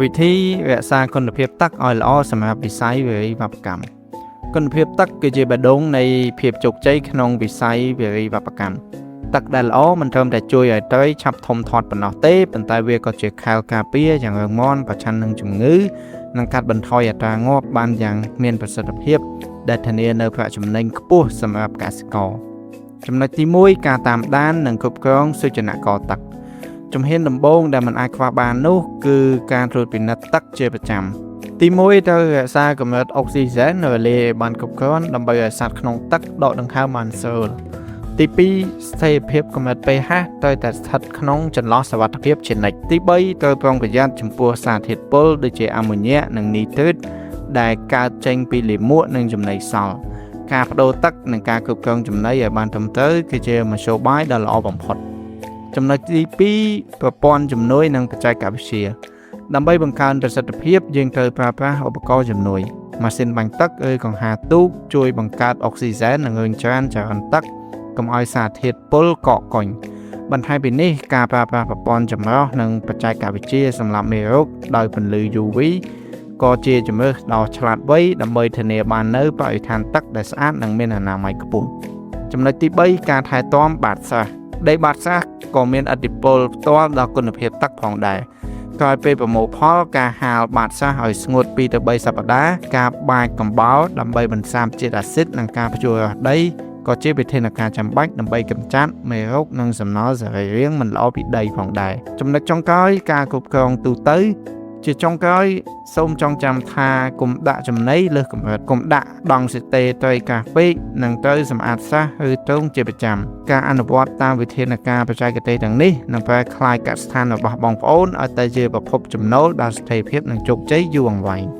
វិធីរក្សាគុណភាពទឹកឲ្យល្អសម្រាប់វិស័យវារីវប្បកម្មគុណភាពទឹកគឺជាបេះដូងនៃភាពជោគជ័យក្នុងវិស័យវារីវប្បកម្មទឹកដែលល្អមិនត្រឹមតែជួយឲ្យត្រីឆាប់ធំធាត់ប៉ុណ្ណោះទេប៉ុន្តែវាក៏ជាខែលការពារយ៉ាងរឹងមាំប្រឆាំងនឹងជំងឺនិងកាត់បន្ថយអត្រាងាប់បានយ៉ាងមានប្រសិទ្ធភាពដែលធានានូវប្រាក់ចំណេញខ្ពស់សម្រាប់កសិករចំណុចទី1ការតាមដាននិងគ្រប់គ្រងសូចនាករទឹក ជំហានដំបូងដែលមិនអាចខ្វះបាននោះគឺការត្រួតពិនិត្យទឹកជាប្រចាំទី1ត្រូវរក្សាកម្រិតអុកស៊ីហ្សែននៅរលាយឲ្យបានគ្រប់គ្រាន់ដើម្បីឲ្យសត្វក្នុងទឹកដកដង្ហើមបានស្រួលទី2ស្ថិរភាពកម្រិត pH ត្រូវតែស្ថិតក្នុងចន្លោះសុវត្ថិភាពជានិច្ចទី3ត្រូវប្រុងប្រយ័ត្នចំពោះសារធាតុពុលដូចជាអាម៉ូញ៉ាកនិងនីត្រិតដែលកើតចេញពីលាមកនិងចំណីសល់ការបដូរទឹកនិងការគ្រប់គ្រងចំណីឲ្យបានត្រឹមត្រូវគឺជាមធ្យោបាយដ៏ល្អបំផុត ចំណុចទី2ប្រព័ន្ធជំនួយនិងបច្ចេកវិទ្យាដើម្បីបង្កើនប្រសិទ្ធភាពយើងត្រូវប្រើប្រាស់ឧបករណ៍ជំនួយម៉ាស៊ីនបាញ់ទឹកឬកង្ហារទូកជួយបង្កើតអុកស៊ីហ្សែននិងរុញច្រានចរន្តទឹកកុំឲ្យសារធាតុពុលកកកុញបន្ថែមពីនេះការប្រើប្រាស់ប្រព័ន្ធចម្រោះនិងបច្ចេកវិទ្យាសម្រាប់មេរោគដោយពន្លឺ UV ក៏ជាជម្រើសដ៏ឆ្លាតវៃដើម្បីធានាបាននូវបរិស្ថានទឹកដែលស្អាតនិងមានអនាម័យខ្ពស់ចំណុចទី3ការថែទាំបាតស្រះដីបាតស្រះក៏មានឥទ្ធិពលផ្ទាល់ដល់គុណភាពទឹកផងដែរក្រោយពេលប្រមូលផលការហាលបាតស្រះឲ្យស្ងួត2ទៅ3សប្តាហ៍ការបាចកំបោរដើម្បីបន្សាបជាតិអាស៊ីតនិងការភ្ជួររាស់ដីក៏ជាវិធានការចាំបាច់ដើម្បីកម្ចាត់មេរោគនិងសំណល់សរីរាង្គមិនល្អពីដីផងដែរចំណុចចុងក្រោយការគ្រប់គ្រងទូទៅជាចុងក្រោយសូមចងចាំថាកុំដាក់ចំណីលើសកម្រិតកុំដាក់ដង់ស៊ីតេត្រីក្រាស់ពេកនិងត្រូវសម្អាតស្រះឬទ្រុងជាប្រចាំការអនុវត្តតាមវិធានការបច្ចេកទេសទាំងនេះនឹងប្រែក្លាយកសិដ្ឋានរបស់បងប្អូនឲ្យទៅជាប្រភពចំណូលដ៏ស្ថិរភាពនិងជោគជ័យយូរអង្វែង។